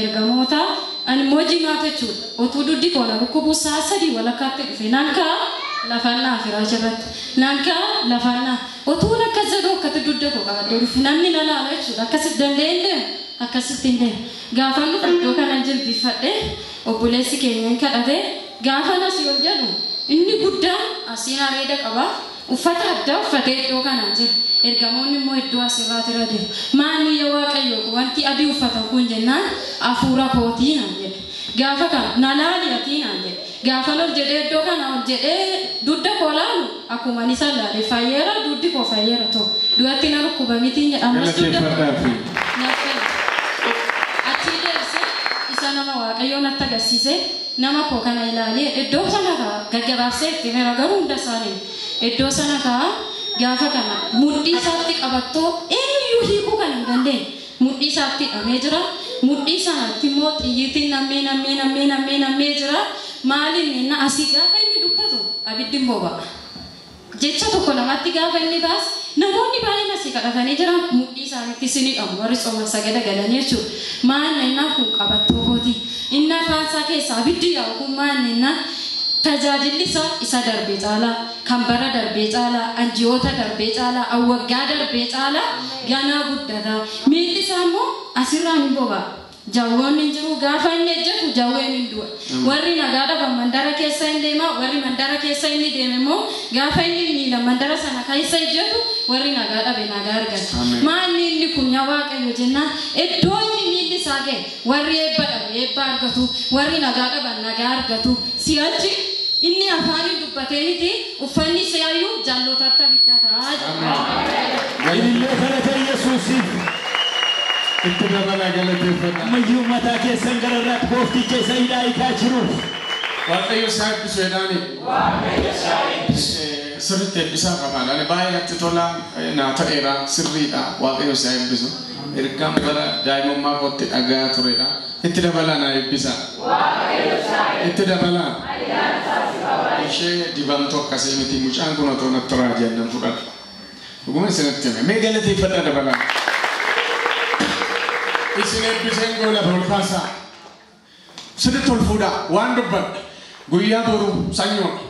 Ergamoota ani immoo jimaata jechuudha. Otuu duddi koo na dhukkubu sa'a 3 walakkaatti dhufe nan ka'a lafaan naa firaa jirratti. Nan ka'a lafaan naa otuun akkas jedhu akkatti dudda koo qabadhee dhufe namni na laala jechuudha. Akkasitti danda'ee hin deemu akkasitti hin deemu. Gaafan dhufe iddoo kanan jilbiffadhee obboleessi keenya hin kadhate gaafan asii ol jedhu inni guddaan asiin areeda qaba. Uffata addaa uffatee iddoo kanaan jira. Ergamoonni immoo iddoo asirraati irra deemu. Maanni yaa Waaqayyo wanti adii uffatan kun jennaan hafuura kootii naan jedhe. Gaafa kana na laali atii naan jedhe. Gaafan ol jedhee iddoo kana ol jedhee dudda koo laalu akkuma ani isa laale fayyeera duddi koo fayyeera ta'u. Du'atti na dhukkuba mitiin jedha. Ammas dudda koo achii deebisee isa nama Waaqayyoo natti agarsiise nama koo kana ilaalee iddoo sana ka'a gaggabaabsee itti himera garuu hunda isaanii iddoo sana ka'a gaafa kana mudhii isaatti qabattoo eenyuyyuu hiikuu kan hin dandeenye mudhii isaatti hidhamee jira. Mudhii sanatti immoo xiyyiitiin nammee nammee nammee nammee nammee jira. Maaliin na asii gaafa inni dubbatu abiddi hin boba'a. Jecha tokko lamatti gaafa inni baas namoonni baay'een asii kadhatanii jiran mudhii isaaniitti isin hidhamu warri tsooma sagada galanii jechuudha. Maanni innaa kun qabattoo kooti. Inni afaan isaa keessaa abiddi yaa'u kun maanni innaa tajaajilli isaa isa darbee caalaa kan bara darbee caalaa anjiyoota darbee caalaa awwaggaa darbee caalaa ganaa guddata. Miilli isaa immoo asirraan hin boba'a. Jawwoonni hin jiru gaafa inni ejjetu jawween hin du'a. Warri nagaa dhaban mandara keessa hin deema warri mandara keessa inni deeme immoo gaafa inni miila mandara sana keessa ejjetu warri nagaa dhabe nagaa argata. Maanni inni kun yaa Waaqayyo jennaan iddoo inni miilli isaa ga'e warri eebba dhabe eebba argatu warri nagaa dhaban nagaa argatu. Si'achi inni afaaniin dubbatee miti uffanni isaayyuu jaallotaatti abidda ta'a jedha. Ilillee galata Yesuusiif. Itti dabalaa galateeffadha. Ammayyuu mataa keessan gararraatti goofticha isa hidhaa hiikaa jiruuf. Waaqayyo isaa eebbisu jedhaani. Sirriitti eebbisaa qaba. Ani baay'ee natti tola naa ta'eera sirriidha. Waaqayyo isaa eebbisu. Ergaan bara daa'imummaa kootti dhagaa turedha. Itti dabalaa naa eebbisa. Itti dabalaa. Ishee dibamtu akkasii miti mucaan kun otoo natti raajii nan fudhadha. Dhuguma isinitti hime. Mee galateeffadhaa dabalaa. Isin eebbiseen goola ol kaasaa. Sirriitti ol fuudhaa waan dubbadha. Guyyaa boru sanyoodha.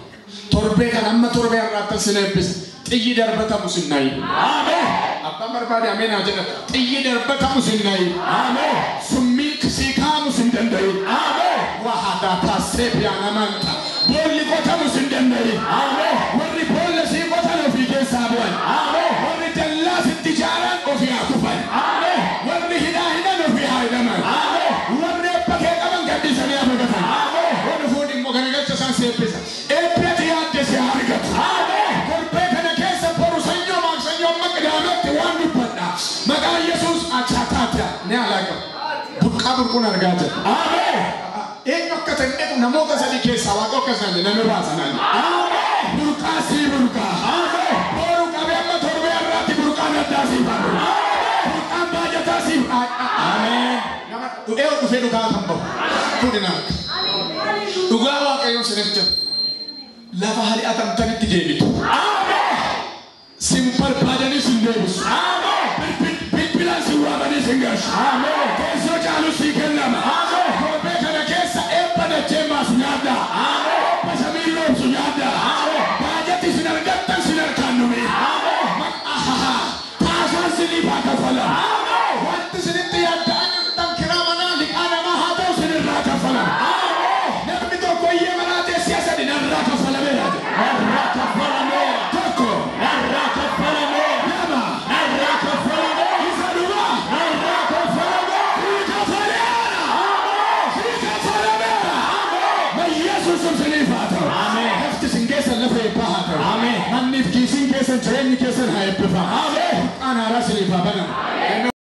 Torbee kan amma torbee har'aatti isin eebbisa. Xiyyi darbatamu sin naayi. Ameen. Abbaan barbaade ameen haa jedhatu. Xiyyi darbatamu sin naayi. Ameen. Summiin sii kaamu sin danda'i. Ameen. Wahadaa taasee biyaanamanta. Boolli qotamu sin danda'i. Ameen. Warri boolla sii qotan ofii keessaa bu'an. Ameen. Warri dallaa sitti ijaaran ofii haa kufan. Ameen. Warri hidhaa hidhan ofii haa hidhaman. Ameen. Warri abba kee qaban gaddisanii haa fudhatan. Ameen. Warri fuudhi immoo garagalcha isaan si eebbisa. Eebbi ati yaadde si haa argatu. Ameen. Torbee kana keessa boru sanyoo maaqsanyoo amma qidaametti waan dubbadha. Maqaa Yesuus achaataata ni alaaqama. Burqaa burquun argaa jira. Ameen. Eenyu akka ta'e hin namoota sadii keessaa waaqa akka isaan nama baasanaan. Ameen. Burqaa sii burqaa. Ameen. Boru qabee amma torbee har'aatti burqaan addaa sii baru. Burqaan baajataa sii. Ameen. Nama du'ee ol dhufee dhugaa kan bahu. Fuudhi naa. Dhugaa Waaqayyoon isinitti hima. Lafa hari'atamtanitti deebitu. Ameen. Sin barbaadanii sin deebisu. Ameen. Bilbilaan sin waamanii sin gashu. Ameen. Teessoo caalu sii kennama. Ameen. Torbee kana keessa eebba dachee baasu nyaadhaa. Ameen. Eebba samii roobsu nyaadhaa. Ameen. Baajati sin argattan sin harkaan dhumi. Ameen. Taasaan siniif haa kaffalam. Ameen. Wanti sinitti yaadda'an jirtan kiraa manaa liqaa namaa haa ta'u sinirraa kaffalam. Ameen. Namni tokko iyyee manaa teessee sadi narraa kaffalameera jedha. Narraa kaffalameera. Tokko, Narraa kaffalameera. lama, Narraa kaffalameera. isa duraa. Narraa kaffalameera. Sii kaffaleera. Ameen. Sii kaffalameera. Yesuus siniif haa ta'u. Ameen. Lafti isin keessan lafa eebbaa haa ta'u. Ameen. Manniif kiisiin keessan jireenyi